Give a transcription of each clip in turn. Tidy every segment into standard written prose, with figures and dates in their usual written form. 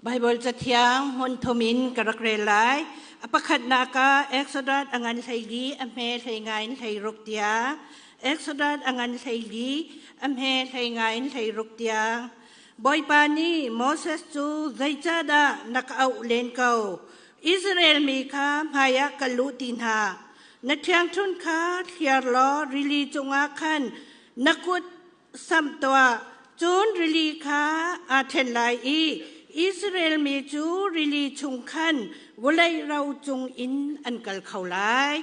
Baibal Cathiang hmun thum in ka rak rel lai. A pakhatnak ah Exodus a ngan 14 a hme 15 in 16 tiang. Exodus a ngan 14 a hme 15 in 16 tiang. Bawipa nih Moses cu zeicahdah na ka auh len ko? Israel mi kha hmaiah ka luh ti hna. Na ṭhiangṭhunh kha thliar law rili cungah khan na kut samh tuah. Cun rili kha aa ṭhen lai i Israel mi cu rili chung khan vawlei ro cung in an kal kho lai.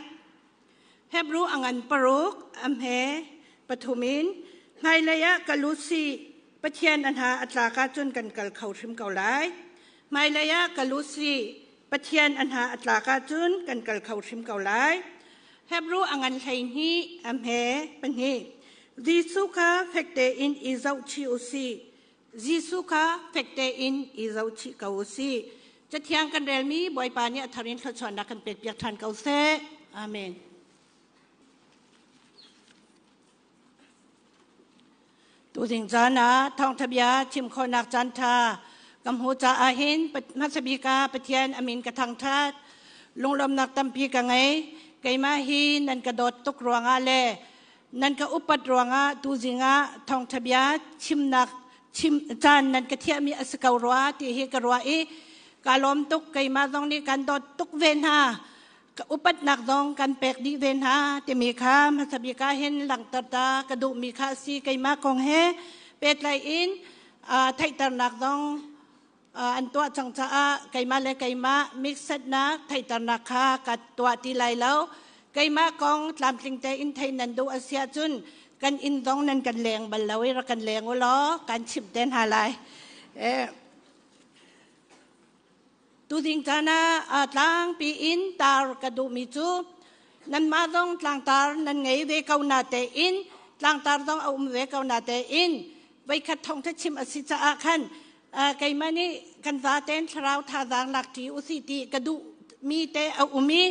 Hebru a ngan paruk, a hme pathum in hmailei ah kal u sih. Pathian a hna a tlak ahcun kan kal kho hrim ko lai. Hmailei ah kal u sih. Pathian a hna a tlak ahcun kan kal kho hrim ko lai. Hebru a ngan 12, a hme pahnih. Jesuh kha fek tein i zohchih u sih. Jesuh kha fek tein i zohchih ko u sih. Cathiang kan relmi Bawipa nih a thar in thluachuahnak kan pekpiak ṭhan ko seh. Amen. Tuzing caan ah thawngṭha bia chim khawhnak caanṭha ka hmuh caah hin hmasa bik ah Pathian a min ka thangṭhat. Lunglawmhnak tampi ka ngei. Keimah hi nan ka dawt tuk ruangah le nan ka upat ruangah tuzing ah thawngṭha bia chimnak chim caan nan ka thiahmi a si ko rua ti hi ka ruah i kaa lawm tuk. Keimah zong nih kan dawt tuk ve hna. Ka upatnak zong kan pek dih ve hna timi kha hmasa bik ah hin langhter ta ka duhmi kha a si. Keimah kong he pehtlai in theihternak zong an tuah cang caah keimah le keimah mixsetnak theihternak kha ka tuah ti lai lo. Keimah kong tlamtling tein theih nan duh a si ahcun kan inn zong nan kan leng bal lo i rak kan leng u law kan chimh te hna lai. Tuzing caan ah tlangpi in tar ka duhmi cu nanmah zong tlangtar nan ngei ve ko na tein tlangtar zong a um ve ko na tein voikhat thawngtha chim a si caah khan keimah nih kan zaten thlarau thazaang lak ṭi usih ti ka duh mi te a um i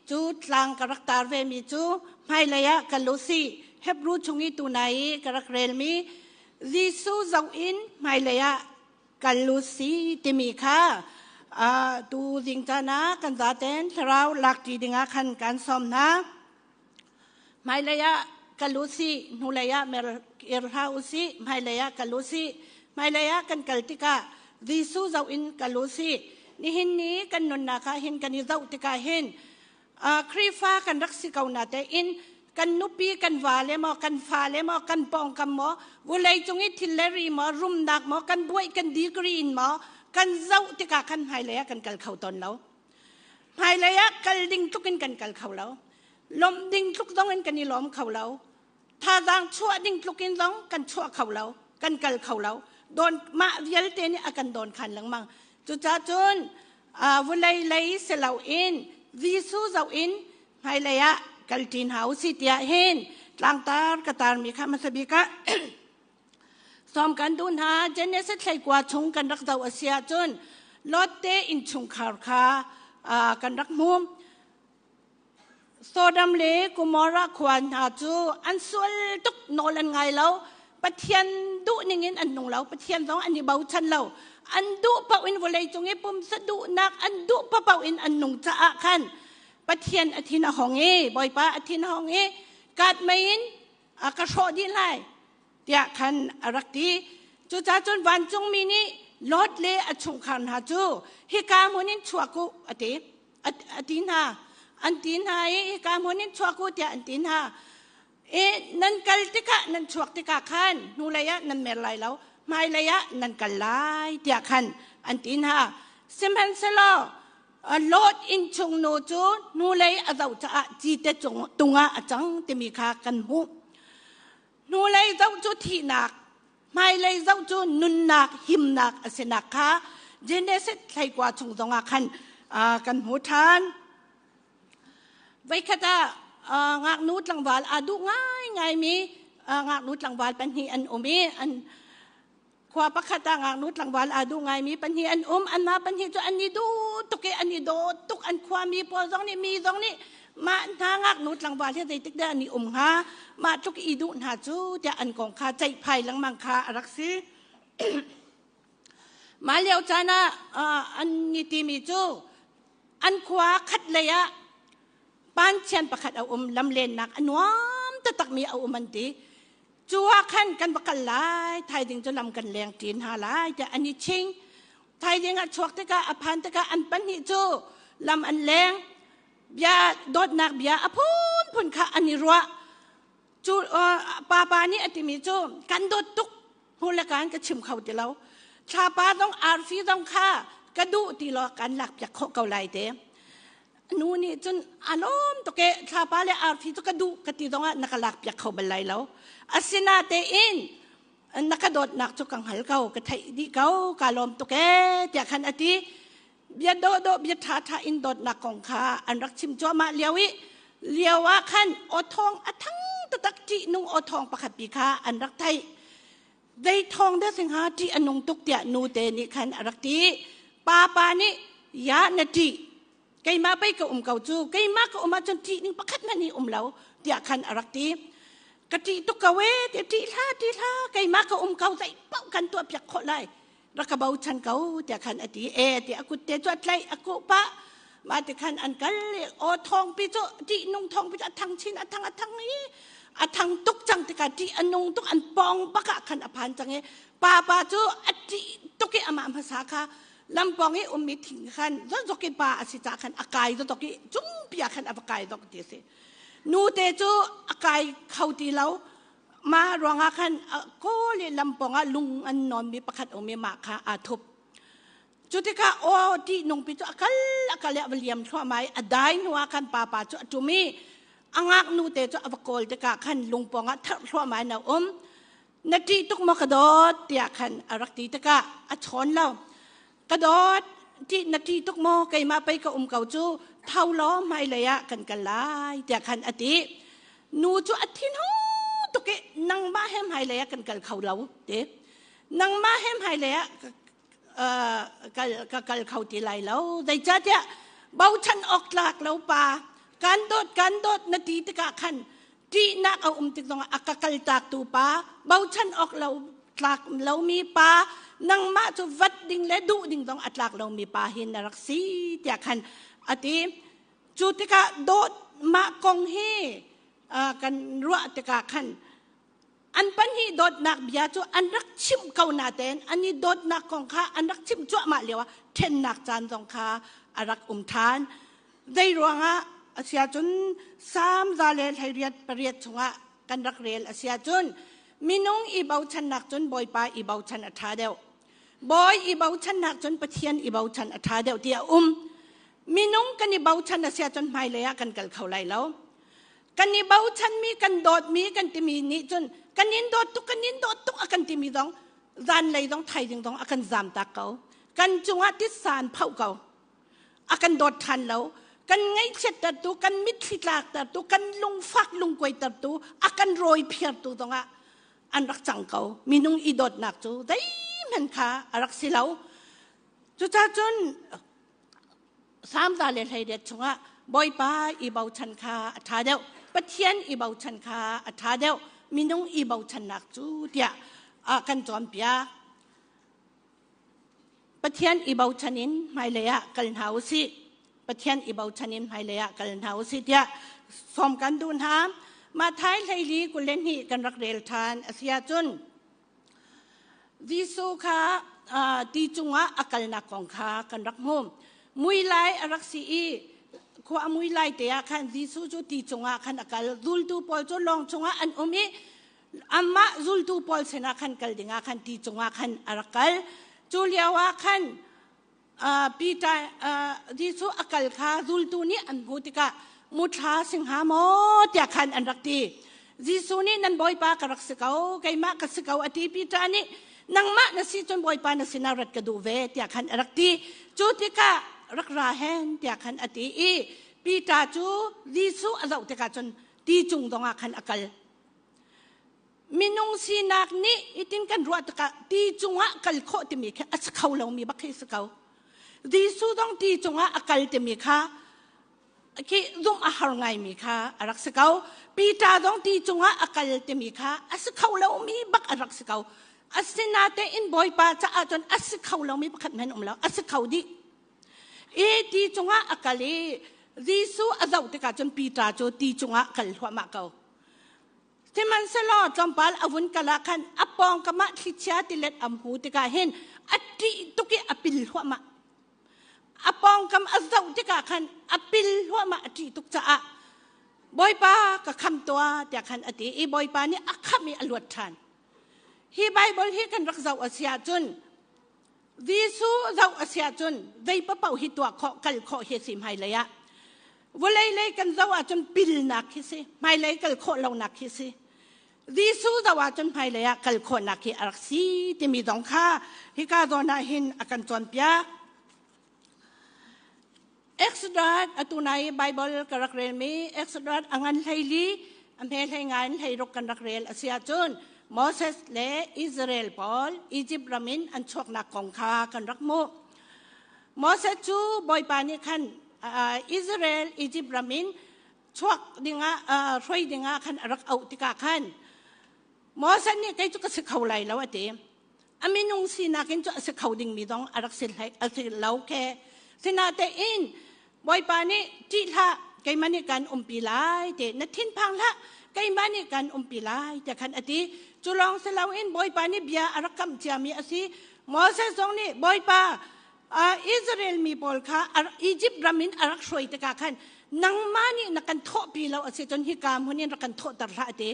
cu tlang ka rak tar ve mi cu hmailei ah ka lusi Hebrew chung i tunai i ka rak relmi Jesuh zoh in hmailei ah kal u si timi kha tu zing caan ah kan zaten thlarau lakṭi dingah khan kan sawm hna. Hmailei ah kal u sih, hnulei ah mer kir hlah u sih, hmailei ah kal u sih. Hmailei ah kan kal tikah Jesuh zoh in kal u sih. Nihin ni kan nunnak ah hin kan i zoh tikah hin Khrihfa kan rak si ko na tein kan nupi kan vale maw kan fale maw kan pawngkam maw vulei cung i thil le ri maw rumnak maw kan buaih kan degree in maw kan zoh tikah khan hmailei ah kan kal kho tawn lo. Hmailei ah kal ding tluk in kan kal kho lo. Lawmh ding tluk zong in kan i lawm kho lo. Thazaang chuah ding tluk in zong kan chuah kho lo, kan kal kho lo. Don mah vialte nih a kan don khan lengmang. Cucaah cun vawlei lei si loin Jesuh zoh in hmailei ah kalṭi hna u si tiah hin tlangtar ka tarmi kha hmasa bik ah sawm kan duh hna. Genesis 19 chung kan rak zoh a si ahcun Lot te innchungkhar kha kan rak hmu. Sodom le Gomorrah khua hna cu an sual tuk, nawl an ngai lo. Pathian duh ning in an nung lo. Pathian zong an i bochan lo. An duh paoh in vawleicung i pumsa duhnak an duh paoh in an nung caah khan Pathian a thin a hong i Bawipa a thin a hong i kat mei in a ka hrawh dih lai tiah khan a rak ti. Cucaah cun vancungmi nih Lot le a chungkhar hna cu hika hmun in chuak u a ti. A ti hna. An ti hna i hika hmun in chuak u tiah an ti hna. I nan kal tikah nan chuak tikah khan hnulei ah nan mer lai lo, hmailei ah nan kal lai tiah khan an ti hna. Sihmanhsehlaw Lot innchung nu cu hnulei a zoh caah cite tung ah a cang timi kha kan hmuh. Hnulei zoh cu thihnak, hmailei zoh cu nunnak, himnak a sinak kha Genesis 19 chung zongah khan kan hmu ṭhan. Voikhat ah ngaknu tlangval aa duh ngaingaimi ngaknu tlangval pahnih an um i an khua pakhat ah ngaknu tlangval aa duh ngaimi pahnih an um. Anmah pahnih cu an i duh tuk i an i daw tuk. An khuami pawl zong nih mi zong nih mah hna ngaknu tlangval hi zeitik dah an i um hnga, mah tluk i duh hna cu tiah an kong kha ceihphai lengmang kha a rak si. Mah lio caan ah an i timi cu an khua khat lei ah panchian pakhat a um, lamlennak a nuam taktakmi a um an ti. Cu ah khan kan va kal lai, thaizing cu lam kan leng ṭin hna lai tiah an i ching. Thaizing ah chuak tikah a phan tikah an pahnih cu lam an leng. Bia dawtnak bia a phunphun kha an i ruah. Cu papa nih a timi cu kan dawt tuk hmu le kan ka chim kho ti lo. Thlapa zong arfi zong kha ka duh ti law kan lakpiak khawh ko lai te. Nu nih cun a lawm tuk e thlapa le arfi cu ka duh ka ti zongah na ka lakpiak kho bal lai lo. Asinatein na ka dawtnak cu ka hngal ko, ka theih dih ko, ka lawm tuk e tiah khan a ti. Bia dawhdawh bia ṭhaṭha in dawtnak kong kha an rak chim cuahmah lio i lio ah khan aw thawng a thang taktak ṭihnung aw thawng pakhat pi kha an rak theih. Zei thawng dah si hnga ṭih a nung tuk tiah nute nih khan a rak ti. Papa nih ya na ṭih keimah pei ka um ko cu keimah ka um ahcun ṭih ning pakhat hmanh hi um lo tiah khan a rak ti. Ka ṭih tuk ko ee tiah ṭih hlah ṭih hlah keimah ka um ko zei paoh kan tuah piak khawh lai rak ka bochan ko tiah khan a ti e tiah a kut te cu a tlaih a kuh pah mah ti khan an kal i aw thawngpi cu ṭihnung thawngpi cu a thang chin a thang a thang i a thang tuk cang tikah ṭih a nung tuk an pawng bak ah khan a phan cang i pa pa cu a ṭih tuk i amah hmasa kha lampawng i ummi thing khan zozok i pa a si caah khan a kai zozok i cungpi ah khan a va kai zok ti a si nute cu a kai kho ti lo Mah ruangah khan kawl i lampawng ah lung an nawnmi pakhat um i mah kha aa thup. Cu tikah aw ṭihnungpi cu a kal a kal i a va liam thluahmah i a dai hnuah khan papa cu a ṭum i a ngaknu te cu a va kawl tikah khan lungpawng ah therh thluahmah in a um. Na ṭih tuk maw ka dawt tiah khan a rak ti tikah a chawn lo. Ka dawt, ṭih na ṭih tuk maw keimah pei ka um ko cu tho law hmailei ah kan kal lai tiah khan a ti. Nu cu a thinhung tuk i nangmah he hmailei ah kan kal kho lo ti. Nangmah he hmailei ah kal ka kal kho ti lai lo. Zeicahtiah bochan awk tlak lo pa kan dawt kan dawt na ti tikah khan ṭihnak a um tik zongah a ka kaltaktu pa bochan awk lo tlak lomi pa nangmah cu vat ding le duh ding zong a tlak lomi pa hi na rak si tiah khan a ti. Cu tikah dawtmah kong hi kan ruah tikah khan an pahnih dawtnak bia cu an rak chimh ko natein an i dawtnak kong kha an rak chimh cuahmah lio ah ṭhennak caan zong kha a rak um ṭhan. Zei ruangah a si ahcun Salm 118 chungah kan rak rel a si ahcun minung i bochannak cun Bawipa i bochan a ṭha deuh. Bawi i bochannak cun Pathian i bochan a ṭha deuh ti a um. Minung kan i bochan a si ahcun hmailei ah kan kal kho lai lo. Kan i bochanmi, kan dawtmi kan timi nih cun kan in dawt tuk, kan in dawt tuk a kan timi zong zanlei zong thaizing zong a kan zamtak ko. Kan cungah titsa an phoh ko. A kan dawt ṭhan lo. Kan ngaihchiattertu, kan mitthli tlaktertu, kan lungfak lungkuaitertu, a kan rawi phiartu zongah an rak cang ko. Minung i dawtnak cu zeihmanh kha a rak si lo. Cucaah cun Salm 118 chungah Bawipa i bochan kha a ṭha deuh, Pathian i bochan kha a ṭha deuh, minung i bochannak cu tiah a kan cawnpiak. Pathian i bochan in hmailei ah kal hna u sih. Pathian i bochan in hmailei ah kal hna u sih tiah sawm kan duh hna. Matthai 14:22 kan rak rel ṭhan a si ahcun Jesuh kha ti cungah a kalnak kong kha kan rak hmu. Mui lai a rak si i khua a mui lai te ah khan Jesuh cu ti cungah khan a kal. Zultu pawl cu lawng chungah an um i amah zultu pawl sinah khan kal dingah khan ti cungah khan a rak kal. Cu lio ah khan Peter Jesuh a kal kha zultu nih an hmuh tikah muthla si hnga maw tiah khan an rak ti. Jesuh nih nan Bawipa ka rak si ko, keimah ka si ko a ti. Peter nih nangmah na si cun Bawipa na sinah rat ka duh ve tiah khan a rak ti. Cu tikah rak ra hen tiah khan a ti i Peter cu Jesuh a zoh tikah cun ti cung zongah khan a kal. Minung sinak nih itin kan ruah tikah ti cungah kal khawh timi khi a si kho lomi bak khi si ko. Jesuh zong ti cungah a kal timi kha khi zumh a har ngaimi kha a rak si ko. Peter zong ti cungah a kal timi kha a si kho lomi bak a rak si ko. Asinatein Bawipa caah cun a si kho lomi pakhat hmanh um lo. A si kho dih. I ti cungah a kal i Jesuh a zoh tikah cun Peter cu ti cungah kal hluahmah ko. Sihmanhsehlaw tlawmpal a vun kal ah khan a pawngkam ah thlichia tilet a hmu tikah hin a ṭih tuk i a pil hluahmah. A pawngkam a zoh tikah khan a pil hluahmah a ṭih tuk caah Bawipa ka kham tuah tiah khan a ti i Bawipa nih a khamh i a luat ṭhan. Hi Baibal hi kan rak zoh a si ahcun Jesuh zoh a si ahcun zei paoh hi tuah khawh kal khawh hi a si hmailei ah. Vawlei lei kan zoh ahcun pilnak khi si, hmailei kal khawh lonak khi si. Jesuh zoh ahcun hmailei ah kal khawhnak hi a rak si timi zong kha hika zawn ah hin a kan cawnpiak. Exodus atu nai Bible ka rak relmi Exodus a ngan 14 a hme 15 in 16 kan rak rel a si ahcun Moses le Israel pawl Egypt ram in an chuaknak kong kha kan rak hmuh. Moses cu Bawipa nih khan Israel Egypt ram in chuak dingah hruai dingah khan a rak auh tikah khan Moses nih kei cu ka si kho lai lo a ti. A minung sinak in cu a si kho dingmi zong a rak si a si lo khe. Sinatein Bawipa nih ṭih hlah keimah nih kan umpi lai ti na thinphang hlah keimah nih kan umpi lai tiah khan a ti. Cu lawng si loin Bawipa nih bia a rak kamh ciami a si. Moses zong nih Bawipa Israel mi pawl kha Egypt ram in a rak hruai tikah khan nangmah nih na kan thawhpi lo a si cun hika hmun in rak kan thawhter hlah a ti.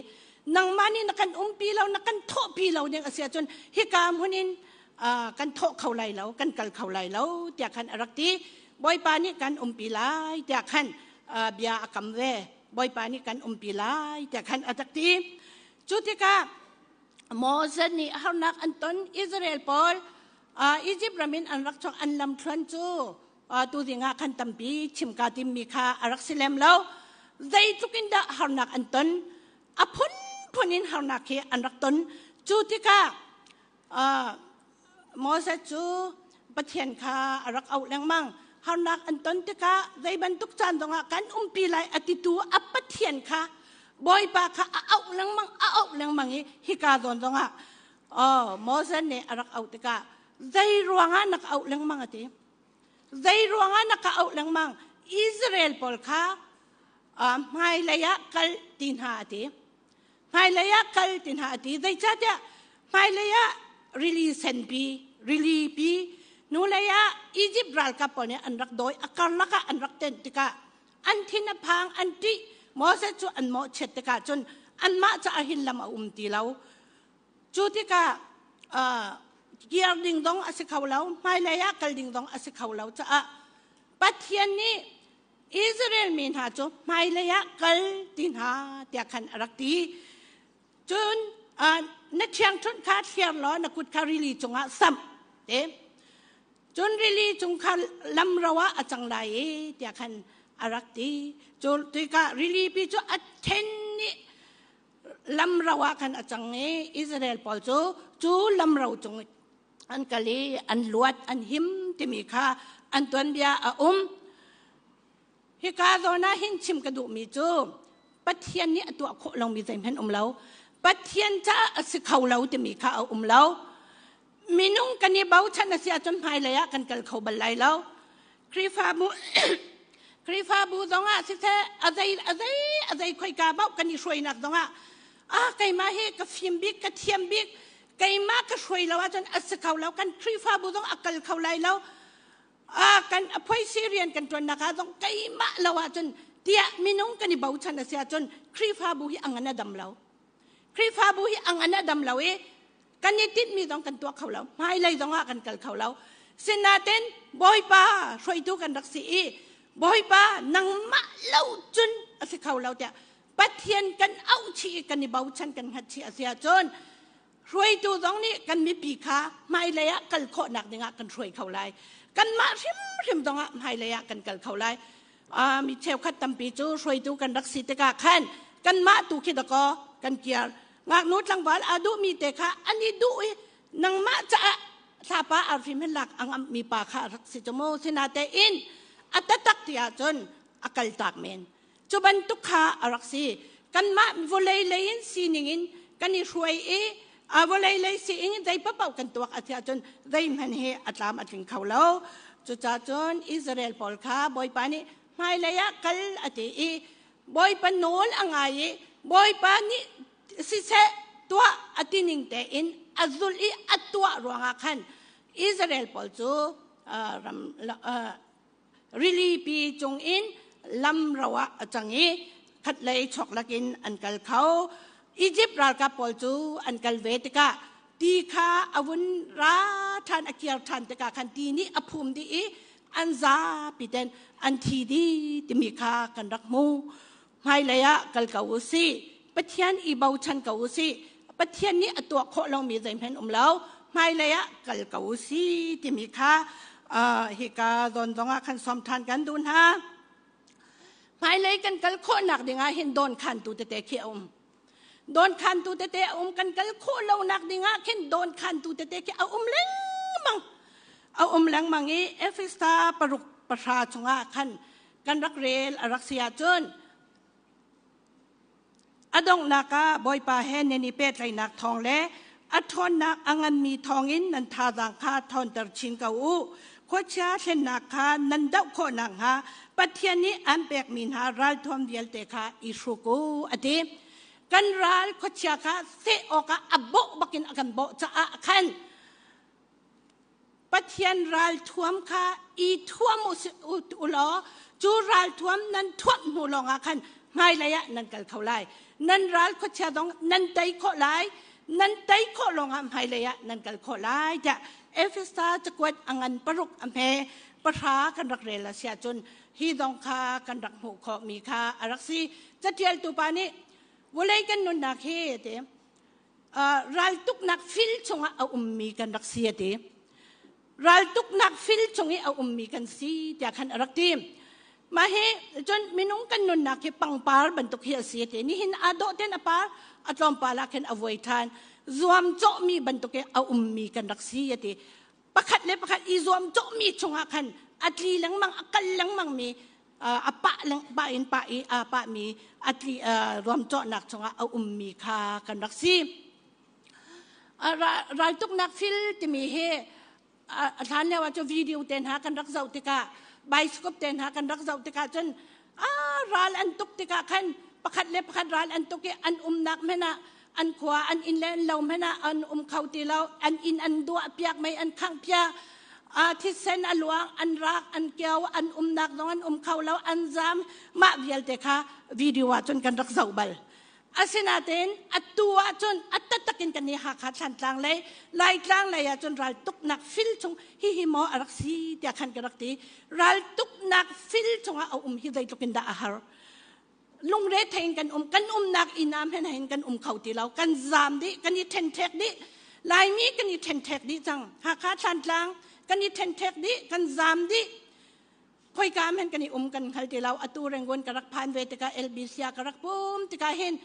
Nangmah nih na kan umpi lo na kan thawhpi lo ding a si ahcun hika hmun in kan thawh kho lai lo kan kal kho lai lo tiah khan a rak ti. Bawipa nih kan umpi lai tiah khan bia a kam ve. Bawipa nih kan umpi lai tiah khan a rak ti. Cu tikah Moses nih harnak an ton Israel pawl Egypt ram in an rak chuak an lamthluan cu tu ding ah khan tampi chim ka timmi kha a rak si lem lo. Zeitluk in dah harnak an ton a phunphun in harnak hi an rak ton. Cu tikah Moses cu Pathian kha a rak auh lengmang. Harnak an ton tikah zei bantuk caan zongah kan umpi lai a titu a Pathian kha Bawipa kha a auh lengmang a auh lengmang i hika zawn zongah oh Moses nih a rak auh tikah zei ruangah na ka auh lengmang a ti. Zei ruangah na ka auh lengmang Israel pawl kha hmailei ah kal ti hna a ti. Hmailei ah kal ti hna a ti. Zeicahtiah hmailei ah rili senpi, rili pi, hnulei ah Egypt ralkap pawl nih an rak dawi, a karlak ah an rak tenh tikah an thin a phang, an ṭih. Moses cu an mawhchiat tikah cun anmah caah hin lam a um ti lo. Cu tikah kir ding zong a si kho lo, hmailei ah kal ding zong a si kho lo caah Pathian nih Israel mi hna cu hmailei ah kal ti hna tiah khan a rak ti. Cun na ṭhiangṭhunh kha thliar law na kut kha rili cungah samh te. Cun rili cung kha lamro ah a cang lai i tiah khan a rak ti. Cu tikah rili pi cu a then i lamro ah khan a cang i Israel pawl cu cu lamro cung an kal i an luat an him timi kha an tuanbia a um. Hika zawn ah hin chim ka duhmi cu Pathian nih a tuah khawh lomi zeihmanh um lo. Pathian caah a si kho lo timi kha a um lo. Minung kan i bochan a si ahcun hmailei ah kan kal kho bal lai lo. Khrihfabu Khrihfabu zongah siseh a zei a zei a zei khoika paoh kan i hruainak zongah ah keimah hi ka fim bik ka thiam bik keimah ka hruai lo ahcun a si kho lo kan Khrihfabu zong a kal kho lai lo ah kan a phoisi rian kan ṭuannak ah zong keimah lo ahcun tiah minung kan i bochan a si ahcun Khrihfabu hi a ngan a dam lo Khrihfabu hi a ngan a dam lo i kan i tinhmi zong kan tuah kho lo hmailei zong ah kan kal kho lo sinaten Bawipa hruaitu kan rak si i Bawipa nangmah lo cun a si kho lo tiah Pathian kan auh chih i kan i bochan kan hngat chih a si ahcun hruaitu zong nih kan mipi kha hmailei ah kal khawhnak dingah kan hruai kho lai kanmah hrimhrim zongah hmailei ah kan kal kho lai mi cheukhat tampi cu hruaitu kan rak si tikah khan kanmah tu khi dakaw kan kiar ngaknu tlangval aa duhmi te kha an i duh i nangmah caah thlapa arfi hman lak a ngamhmi pa kha rak si cu mu sinatein a tatak ti ahcun a kal tak men Cu bantuk kha a rak si. Kanmah vawlei lei in sining in kan i hruai i A vawlei lei si in zei paoh kan tuak a si ahcun zeihmanh hi a tlam a tling kho lo. Cucaah cun Israel pawl kha Bawipa nih hmailei ah kal a ti i Bawipa nawl a ngai i Bawipa nih siseh tuah a ti ning tein a zulh i a tuah ruangah khan Israel pawl cu ram rili pi cungin lam ro ah a cang i khatlei chok lakin an kal kho. Egypt ralkap pawl cu an kal ve tikah ti kha a vun ra ṭhan a kir ṭhan tikah khan ti nih a phum dih i an zapi ten an thi dih timi kha kan rak hmu. Hmailei ah kal ko u sih. Pathian i bochan ko u sih. Pathian nih a tuah khawh lomi zeihmanh um lo. Hmailei ah kal ko u sih timi kha hika zawn zongah khan sawm ṭhan kan duh hna. Hmailei kan kal khawhnak dingah hin dawnkhantu tete khi a um. Dawnkhantu tete a um kan kal khawh lonak dingah khin dawnkhantu tete khi a um lengmang. A um lengmang i Efesa 6:10 chungah khan kan rak rel a rak si ahcun a donghnak ah Bawipa he nan i pehtlaihnak thawng le a ṭhawnnak a nganmi thawngin nan thazaang kha ṭhawnter chin ko u. Khuachia thlennak kha nan doh khawh nakhnga Pathian nih aan pekmi hna ralthuam vialte kha i hruk u, a ti. Kan ral khuachia kha seh awkah a bawh bakin a kan bawh caah khan Pathian ralthuam kha i thuam u law cu ralthuam nan thuamh hnu lawngah khan hmailei ah nan kal kho lai. Nan ral khuachia zong nan tei khawh lai. Nan tei khawh lawngah hmailei ah nan kal khawh lai tiah Efesa cakuat a ngan 6 a hme 10 kan rak rel a si ahcun hi zong kha kan rak hmuh khawhmi kha a rak si. Catialtu pa nih vawlei kan nunnak hi ti raltuknak fil chungah a ummi kan rak si a ti. Raltuknak fil chung i a ummi kan si tiah khan a rak ti. Mah hi cun minung kan nunnak hi pangpar bantuk hi a si a ti. Nihin aa dawh ten a par, a tlawmpal ah khin a vuai ṭhan. Zuam cawhmi bantuk i a ummi kan rak si a ti. Pakhat le pakhat i zuam cawhmi chungah khan a tli lengmang, a kal lengmang mi a pah pah in pah i aa pahmi a tli ruamcawhnak chungah a ummi kha kan rak si. Raltuknak fil timi hi a hlan lio ah cu video te hna kan rak zoh tikah bioscope te hna kan rak zoh tikah cun ral an tuk tikah khan pakhat le pakhat ral an tuk i an umnak hmanh ah an khua an inn le an lo hmanh ah an um kho ti lo an inn an duah piak mei an khangh piak thisen a luang an rak an kio an umnak zong an um kho lo an zam mah vialte kha video ah cun kan rak zoh bal asinain atu ah cun a taktak in kan i Hakha Thlantlang lei Laitlang lei ah cun raltuknak fil chung hi hi maw a rak si tiah khan ka rak ti raltuknak fil chungah a um hi zeitluk in dah a har lungre thei in kan um kan umnak inn ah hmanh hin kan um kho ti lo kan zaam dih kan i ṭhenṭhek dih Laimi kan i ṭhenṭhek dih cang Hakha Thlantlang kan i ṭhenṭhek dih kan zaam dih khoika hmanh kan i um kan hngal ti lo atu Rangoon ka rak phan ve tikah LBC ah ka rak pum tikah hin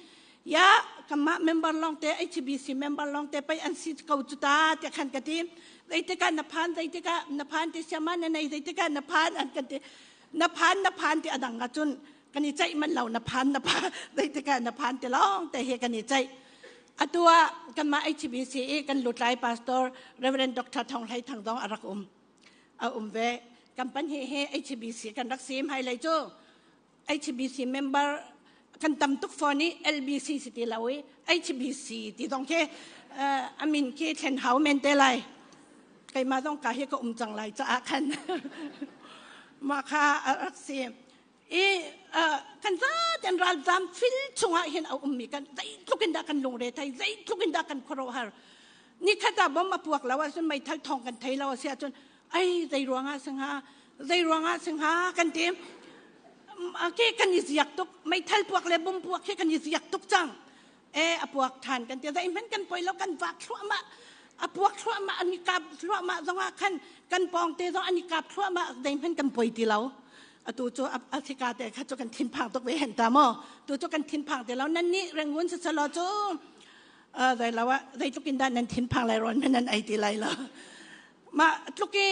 ya kanmah member lawng te HBC member lawng te pei an si ko cu ta tiah khan ka ti zeitikah na phan zeitikah na phan ti siama na nei zeitikah na phan an kan ti na phan na phan ti adang ahcun kan i ceih manh lo na phan na phan zeitikah na phan ti lawng te hi kan i ceih atu ah kanmah HBC i kan lutlai pastor Reverend Dr. Thong Hlei Thang zong a rak um a um ve kan pan hi hi HBC kan rak sim hai lei cu HBC member kan tam tuk fawn i LBC si ti lo i HBC ti zong khi amin khi thlen hau men te lai keimah zong ka hi ka um cang lai caah khan mah kha a rak si i kan zaten ralzam fil chungah hin a ummi kan zeitluk in dah kan lungre thei zeitluk in dah kan khuaruahhar nikhat ah bom a puak lo ahcun meithal thawng kan thei lo a si ahcun ai zei ruangah singha zei ruangah singha kan ti ke kan i ziak tuk meithal puak le bom puak khi kan i ziak tuk cang e a puak ṭhan kan ti zeihmanh kan poi lo kan vak thluahmah a puak thluahmah an i kap thluahmah zongah khan kan pawngte zong an i kap thluahmah zeihmanh kan poi ti lo atu cu a thika te kha cu kan thinphang tuk ve hen ta maw tu cu kan thinphang ti lo nan nih Rangoon siselaw cu zei lo ah zeitluk in dah nan thinphang lai rawn nan ei ti lai lo mah tluk i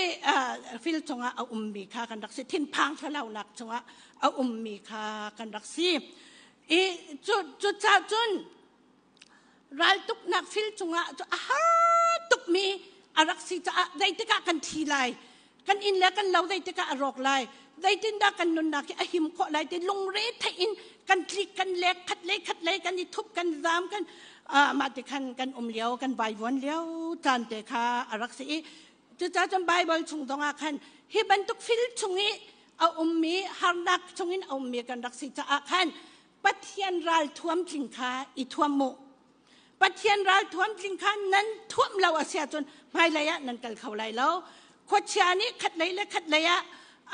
fil chungah a ummi kha kan rak si thinphang thlalaunak chungah a ummi kha kan rak si I cu cucah cun Raltuknak fil cungah cu a har tukmi a rak si caah zeitikah kan thi lai, kan inn le kan lo zeitikah a rawk lai, zeitindah kan nunnak hi a him khawh lai ti lungre theih in kan tlik kan lek khat lei khat lei kan i thup kan zam kan mah ti khan kan um lio kan vaivuan lio caan te kha a rak si i cucaah cun Bible chung zongah khan hi bantuk fil chung i a ummi harnak chungin a ummi kan rak si caah khan Pathian ral thuam tling kha i thuam mu. Pathian ral thuam tling kha nan thuam lo a si ahcun hmailei ah nan kal kho lai lo. Khuachia nih khatlei le khatlei ah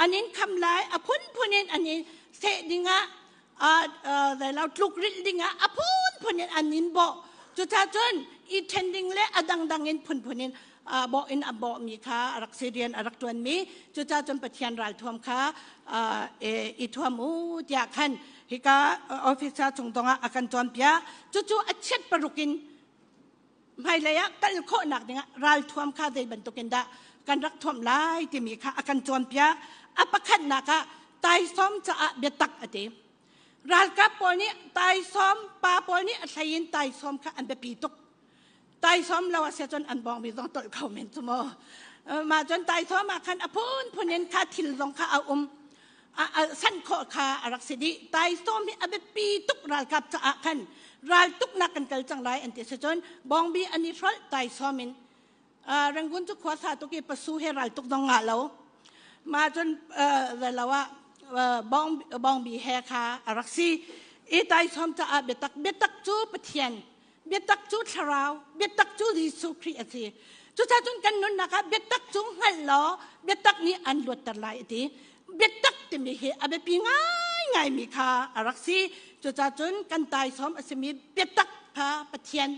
an in kham lai, a phunphun in an in seh dingah, lo tlukrilh dingah a phunphun in an in bawh. Cucaah cun i ṭhen ding le a dangdang in phunphun in bawh in a bawhmi kha a rak si rian a rak ṭuanmi. Cucaah cun Pathian ralthuam kha i thuam u tiah khan hika officer chung zongah a kan cawnpiak. Cucu a chiat paruk in hmailei ah kal khawhnak dingah ralthuam kha zei bantukin dah kan rak thuamh lai timi kha a kan cawnpiak. A pakhatnak ah taisawm caah biatak a ti. Ralkap pawl nih taisawm, pa pawl nih a hlei in taisawm kha an biapi tuk. Taisawm lo a si cun an bawngbi zong tolh kho men cu mu. Mah cun taisawm ah khan a phunphun in kha thil zong kha a um. San khawh kha a rak si dih. Taisawm hi a biapi tuk ralkap caah khan ral tuknak kan kal cang lai an ti si cun bawngbi an i hrolh taisawm in. Rangoon cu khua sa tuk i pasu he ral tuk zong ngah lo. Mah cun lo ah bawngbi he kha a rak si. I taisawm caah biatak biatak cu Pathian biatak cu thlarau biatak cu Jesuh Khrih a si. Cucaah cun kan nunnak ah biatak cu hngalh law biatak nih an luatter lai a ti. Biatak timi hi a biapi ngaingaimi kha a rak si. Cucaah cun kan taisawm a simi biatak kha Pathian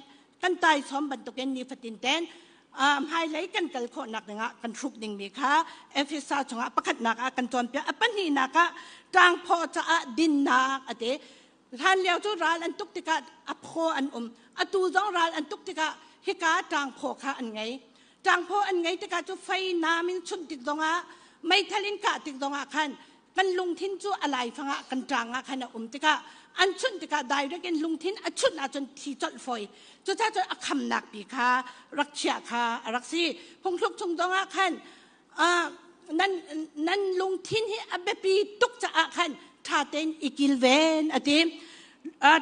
kan taisawm bantukin nifatin ten hmailei kan kal khawhnak dingah kan hruk dingmi kha Efesa chungah pakhatnak ah kan cawnpiak. A pahnihnak ah ṭangphaw caah dinnak a ti. Hlan lio cu ral an tuk tikah a phaw an um. Atu zong ral an tuk tikah hika ṭangphaw kha an ngei. Ṭangphaw an ngei tikah cu fei nam in chunh tik zongah meithal in kah tik zongah khan kan lungthin cu a laifang ah kan ṭang ah khan a um tikah an chunh tikah direct in lungthin a chunh ahcun thi colh fawi. Cucaah cun a khamnak pi kha rak chiah kha a rak si. Phungthluk chung zongah khan nan nan lungthin hi a biapi tuk caah khan ṭha tein i kilven a ti.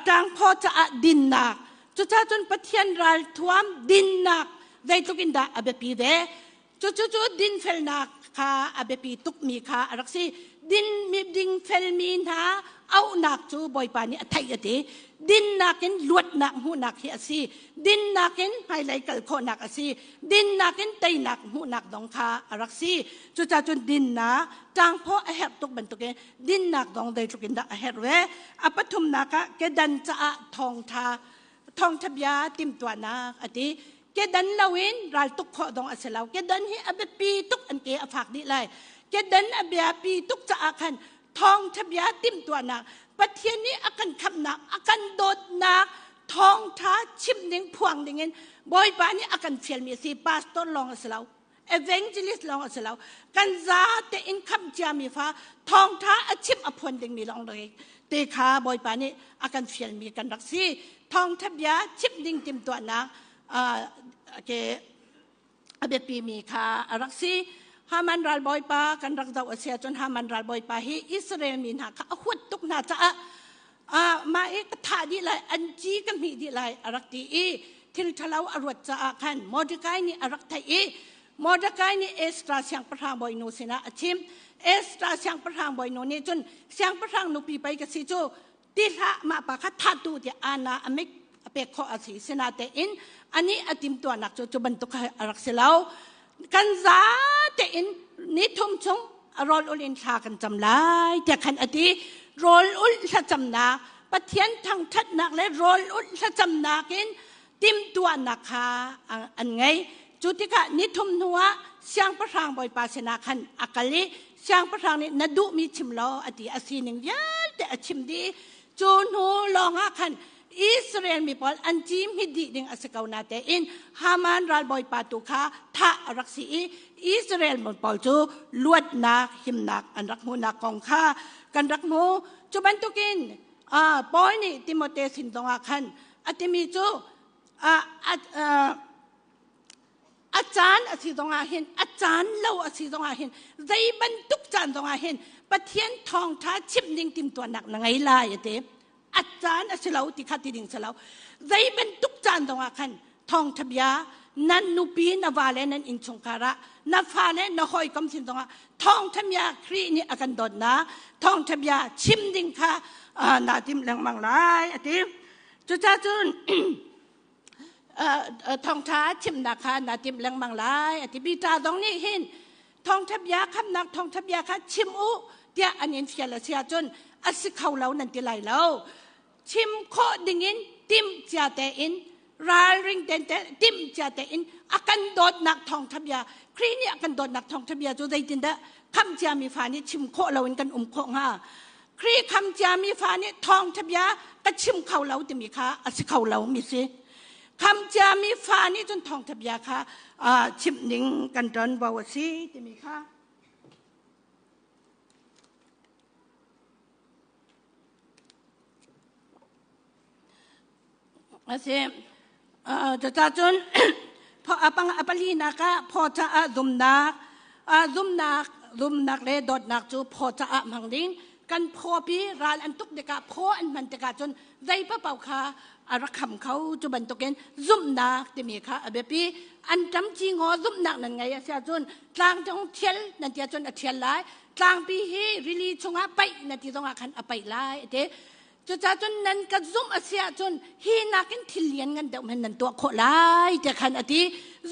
Ṭangphaw caah dinnak. Cucaah cun Pathian ralthuam dinnak zeitluk in dah a biapi ve. Cucu cu dinfelnak kha a biapi tukmi kha a rak si. Din mi dingfelmi hna auhnak cu Bawipa nih a theih a ti. Dinnak in luatnak hmuhnak hi a si. Dinnak in hmailei kal khawhnak a si. Dinnak in teinak hmuhnak dong kha a rak si. Cucaah cun dinnak ṭangphaw a herh tuk bantukin dinnak dong zeitluk in dah a herh ve. A pathumnak ah kedan caah thawngṭha thawngṭha bia timhtuahnak a ti. Kedan loin raltuk khawh dong a si lo. Kedan hi a biapi tuk an ke a fak dih lai. Kedan a biapi tuk caah khan thawngṭha bia timhtuahnak Pathian nih a kan khamhnak a kan dawtnak thawngṭha chim ding phuang ding in Bawipa nih a kan fialmi a si. Pastor lawng a si lo. Evangelist lawng a si lo. Kan zate in khamh ciami fa thawngṭha a chim a phuan dingmi lawng te kha Bawipa nih a kan fialmi kan rak si. Thawngṭha bia chim ding timhtuahnak ke a biapimi kha a rak si. Haman ralbawipa kan rak zoh a si ahcun Haman ralbawipa hi Israel mi hna kha a huat tuk hna caah mah i ka thah dih lai an ci ka hmih dih lai a rak ti i thil ṭhalo a ruat caah khan Mordecai nih a rak theih i Mordecai nih Ezra siangpahrang bawinu sinah a chim. Ezra siangpahrang bawinu nih cun siangpahrang nupi pei ka si cu ti hlah mah pa kha thah tu tiah ana a mik a pek khawh a si sinatein anih a timtuahnak cu cu bantuk kha a rak si lo kan za tein ni thum chung a rawl ul in thla kan cam lai tiah khan a ti rawl ul thlacamnak Pathian thangṭhatnak le rawl ul thlacamnak in timhtuahnak kha an ngei. Cu tikah nithum hnuah siangpahrang bawipa sinah khan a kal i siangpahrang nih na duhmi chim law a ti a sining vialte a chim dih. Cu hnu lawngah khan Israel mi pawl an ci hmit dih ding a si ko natein Haman ralbawipa tu kha thah a rak si i Israel mi pawl cu luatnak himnak an rak hmuhnak kong kha kan rak hmu. Cu bantukin Paul nih Timote sin zongah khan a timi cu A caan a si zongah hin, a caan lo a si zongah hin, zei bantuk caan zongah hin Pathian thawngṭha chimh ding timhtuahnak na ngei lai a ti. A caan a si lo ti kha ti ding si lo. Zei bantuk caan zongah khan thawngṭha bia nan nupi na vale nan innchungkhar ah na fale na hawikom sin zongah thawngṭha bia Khrih nih a kan dawtnak thawngṭha bia chim ding kha naa tim lengmang lai a ti. Cucaah cun thawngṭha chimnak kha naa tim lengmang lai a ti. Peter zong nih hin thawngṭha bia khamnak thawngṭha bia kha chim u tiah an in fial a si ahcun a si kho lo nan ti lai lo. Chim khawh dingin timh cia tein ralring tein timh cia tein a kan dawtnak thawngṭha bia Khrih nih a kan dawtnak thawngṭha bia cu zeitindah khamh ciami fa nih chim khawh loin kan um khawh hnga? Khrih kham ciami fa nih thawngṭha bia ka chim kho lo timi kha a si kho lo mi si. Kham ciami fa nih cun thawngṭha bia kha chimh ning kan ṭuanvo a si timi kha. A si. Cucacun a palinak ah phaw caah zumnak, zumnak, zumnak le dawtnak cu phaw caah hmang ding. Kan phawpi ral an tuk tikah phaw an hman tikah cun zei paoh kha a rak kham kho. Cu bantukin zumhnak timi kha a biapi. An ṭam ci ngaw zumhnak nan ngei a si ahcun tlang cung thial nan ti ahcun a thial lai. Tlangpi hi rili chungah paih na ti zongah khan a paih lai a ti. Cucaah cun nan ka zumh a si ahcun hi nakin thil lian ngan deuh hmanh nan tuah khawh lai tiah khan a ti.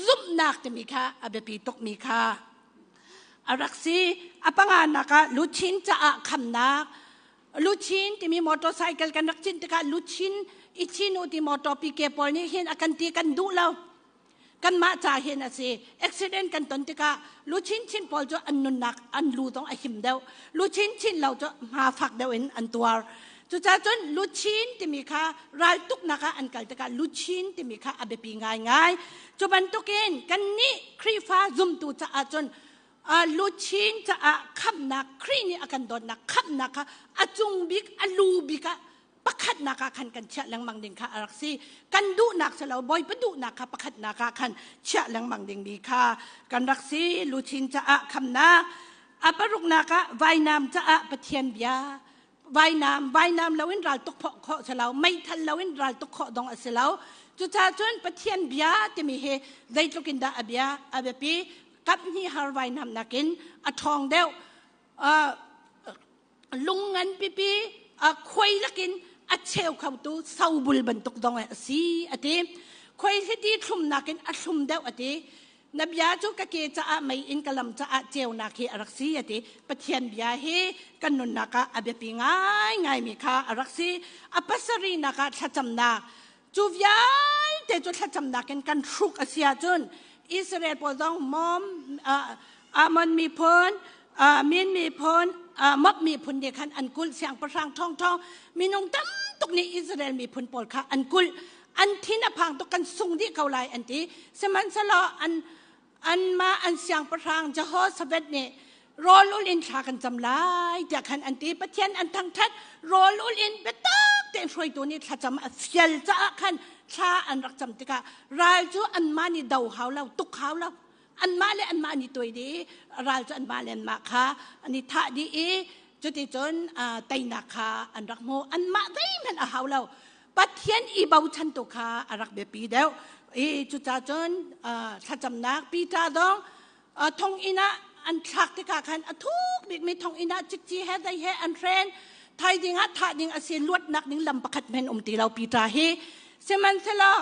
Zumhnak timi kha a biapi tukmi kha a rak si. A panganak ah luchin caah khamnak. Luchin timi motorcycle kan rak cin tikah luchin i chin u ti motor PK pawl nih hin a kan ti kan duh lo. Kanmah ca hin a si. Accident kan ton tikah lu chinchin pawl cu an nunnak an lu zong a him deuh. Lu chinchin lo cu hma fak deuh in an tuar. Cucaah cun luchin timi kha raltuknak ah an kal tikah luchin timi kha a biapi ngaingai. Cu bantukin kannih Khrihfa zumtu caah cun luchin caah khamhnak Khrih nih a kan dawtnak khamhnak kha a cung bik a lu bik ah pakhatnak ah khan kan chiah lengmang ding kha a rak si. Kan duhnak si lo Bawipa duhnak kha pakhatnak ah khan chiah lengmang dingmi kha kan rak si. Luchin caah khamnak a paruknak ah vainam caah Pathian bia vainam vainam loin ral tuk khawh si lo meithal loin ral tuk khawh dong a si lo. Cucaah cun Pathian bia timi hi zeitluk in dah a bia a biapi kap hnih har vainam nakin a ṭhawng deuh. Lung ngan pipi khuai lakin a cheu khotu sobul bantuk dong a si a ti. Khuai hliti thlum nakin a thlum deuh a ti. Na bia cu ka ke caah mei in ka lam caah ceunak hi a rak si a ti. Pathian bia hi kan nunnak ah a biapi ngaingaimi kha a rak si. A pasarihnak ah thlacamnak. Cu vialte cu thlacamnak in kan hruk a si ahcun Israel pawl zong Mom, Ammon miphun, Min miphun, Moab miphun nih khan an kulh. Siangpahrang ṭhawngṭhawng minung tam tuk nih Israel miphun pawl kha an kulh. An thin a phang tuk kan sung dih ko lai an ti. Sihmanhsehlaw an anmah an siangpahrang Jehoshaphat nih rawl ul in thla kan cam lai tiah khan an ti. Pathian an thangṭhat rawl ul in biatak tein hruaitu nih thlacam a fial caah khan thla an rak cam tikah ral cu anmah nih do hau lo tuk hau lo anmah le anmah an i tuai dih i ral cu anmah le anmah kha an i thah dih i cuticun teinak kha an rak hmu. Anmah zeihmanh a hau lo. Pathian i bochan tu kha a rak biapi deuh. I cucaah cun thlacamnak Peter zong thonginn ah an thlak tikah khan a thuk bikmi thonginn ah cikci he zei he an hren thaizing ah thah ding a si luatnak ding lam pakhat men um ti lo Peter hi. Sihmanhsehlaw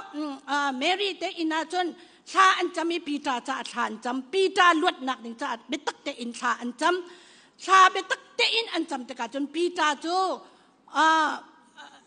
Mary te inn ah cun thla an cam i Peter caah thla an cam. Peter luatnak ding caah biatak tein thla an cam. Thla biatak tein an cam tikah cun Peter cu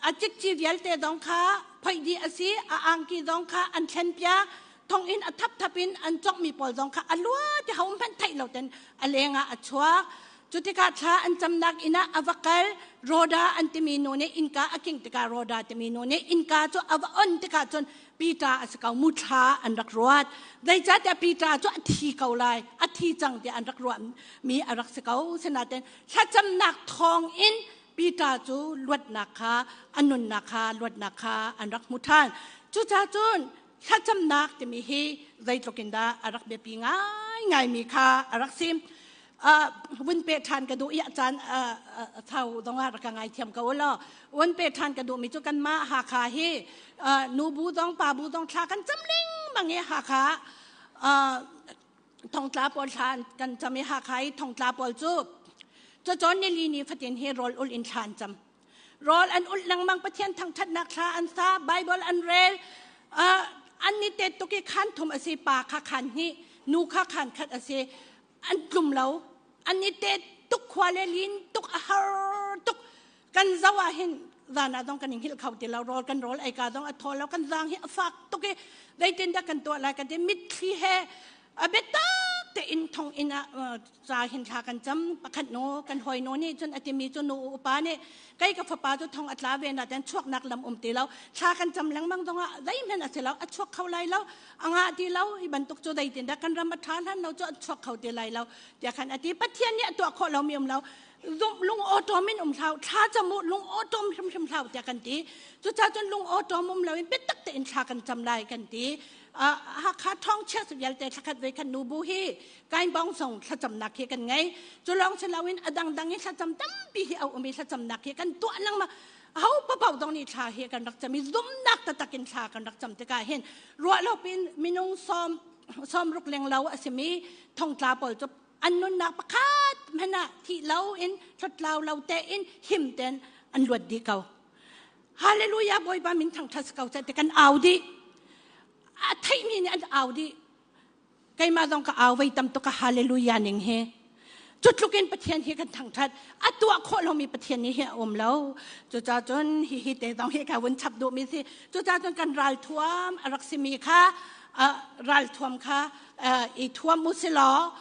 a cikci vialte zong kha phoih dih a si, a angki zong kha an thlenpiak, thonginn a thapthap in an cawkmi pawl zong kha a lua ti ho hmanh theih lo ten a leng ah a chuak. Cu tikah thla an camnak inn ah a va kal. Rhoda an timi nu nih innka a king tikah Rhoda timi nu nih innka cu a va on tikah cun Peter a si ko mu thla an rak ruat. Zeicahtiah Peter cu a thi ko lai, a thi cang tiah an rak ruahmi a rak si ko. Sinain thlacamnak thawng in Peter cu luatnak kha a nunnak kha luatnak kha an rak hmu ṭhan. Cucaah cun thlacamnak timi hi zeitluk in dah a rak biapi ngaingaimi kha a rak si. Vun pe ṭhan ka duh i a caan thau zongah rak ka ngaithiam ko law. Vun pe ṭhan ka duhmi cu kanmah Hakha hi nu bu zong pa bu zong thla kan cam lengmang i Hakha thongtla pawl thla kan cam i Hakha i thongtla pawl cu cacawn nili ni fatin hi rawl ul in thla an cam. Rawl an ulh lengmang Pathian thangṭhatnak thla an sa, Bible an rel. An ni te tuk i khan thum a si, pa kha khan hnih, nu kha khan khat a si. An tlum lo. An ni te tuk khua le lin tuk a har tuk. Kan zo ah hin zan ah zong kan in hngilh kho ti lo rawl kan rawl ei ka zong a thaw lo kan zang hi a fak tuk i zeitin dah kan tuah lai kan ti mitthli he A biatak tein thonginn ah ca hin thla kan cam. Pakhat nu kan hawi nu nih cun a timi cu nu upa nih kei ka fapa cu thong a tla ve na ten chuaknak lam um ti lo. Thla kan cam lengmang zongah zeihmanh a si lo, a chuak kho lai lo, a ngah ti lo. Hi bantuk cu zeitin dah kan ram a ṭha hlan lo cu an chuak kho ti lai lo tiah khan a ti. Pathian nih a tuah khawh lomi um lo. Lung awṭawm in um hlah, thla cam u, lung awṭawm hrimhrim hlah tiah kan ti. Cucaah cun lung awṭawm um loin biatak tein thla kan cam lai kan ti. Hakha thawngchia vialte thlakhat ve khan nubu hi kainbong song thlacamnak hi kan ngei. Cu lawng si loin a dangdang i thlacam tampi hi a um i thlacamnak hi kan tuah lengmang. Ho papaw dong nih thla hi kan rak cam i zumnak taktak in thla kan rak cam tikah hin ruah lo pin minung sawm sawmruk leng lo a simi thongtla pawl cu an nunnak pakhat hmanh ah thih lo in hlotlau lo tein him ten an luat dih ko. Hallelujah Bawipa min thangṭhat si ko seh ti kan au dih. A theihmi nih an au dih. Keimah zong ka au vei tam tuk ka hallelujah ning hi. Cu tluk in Pathian hi kan thangṭhat. A tuah khawh lomi Pathian nih hi a um lo. Cucaah cun hihi te zong hi ka vun chap duhmi si. Cucaah cun kan ralthuam a rak simi kha ralthuam kha i thuam u si law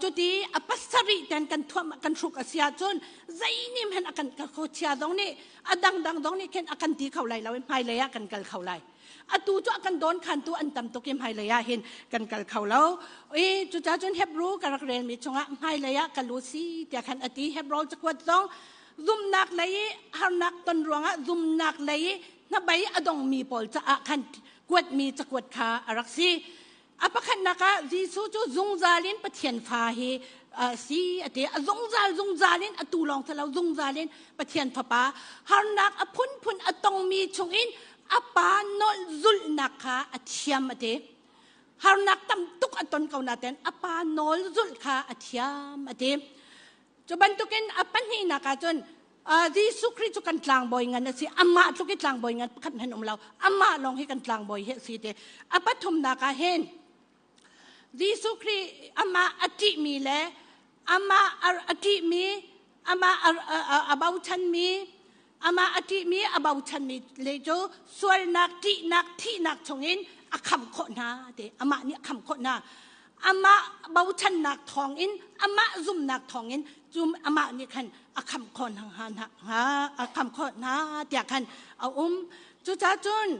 cuti a pasarih ten kan thuam kan hruk a si ahcun zeinim hen a kan khuachia zong nih a dangdang zong nih khin a kan ti kho lai lo i hmailei ah kan kal kho lai. Atu cu a kan dawn khantu an tam tuk i hmailei ah hin kan kal kho lo. I cucaah cun Hebrew ka rak relmi chungah hmailei ah ka lu si tiah khan a ti. Hebrew cakuat zong zumnak lei i harnak ton ruangah zumnak lei i hnabei a dongmi pawl caah khan kuatmi cakuat kha a rak si. A pakhatnak ah Jesuh cu zungzal in Pathian fa hi si a ti. A zungzal zungzal in atu lawng si lo zungzal in Pathian fapa harnak a phunphun a tongmi chungin a pa nawl zulhnak kha a thiam a ti. Harnak tam tuk a ton ko nain a pa nawl zulh kha a thiam a ti. Cu bantukin a pahnihnak ah cun Jesuh Khrih cu kan tlangbawi ngan a si. Amah tluk i tlangbawi ngan pakhat hmanh um lo. Amah lawng hi kan tlangbawi hi a si te. A pathumnak ah hin Jesuh Khrih amah a ṭihmi le amah a ṭihmi amah a bochanmi amah a ṭihmi a bochanmi le cu sualnak ṭihnak thihnak chungin a khamh khawh hna te amah nih a khamh khawh hna amah bochannak thawngin amah zumnak thawngin cum amah nih khan a khamh khawh hna a khamh khawh hna tiah khan a um cucaah cun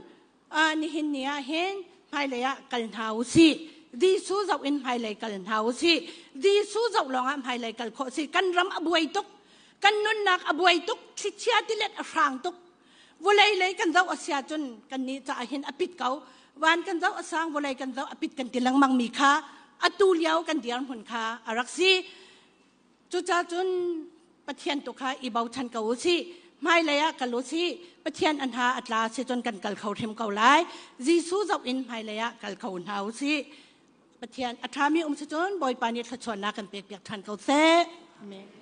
nihin ni ah hin hmailei ah kal hna u sih Jesuh zoh in hmailei kal hna u sih Jesuh zoh lawngah hmailei kal khawh si kan ram a buai tuk kan nunnak a buai tuk thlichia tilet a hrang tuk Vawlei lei kan zoh a si ahcun kannih caah hin a pit ko. Van kan zoh a sang, vawlei kan zoh a pit kan ti lengmang mi kha atu lio kan dirhmun kha a rak si. Cucaah cun Pathian tu kha i bochan ko u sih. Hmailei ah kal u sih. Pathian a hna a tla si cun kan kal kho hrim ko lai. Jesuh zoh in hmailei ah kal kho hna u sih. Pathian a ṭhami um si cun Bawipa nih thluachuahnak kan pekpiak ṭhan ko seh. Amen.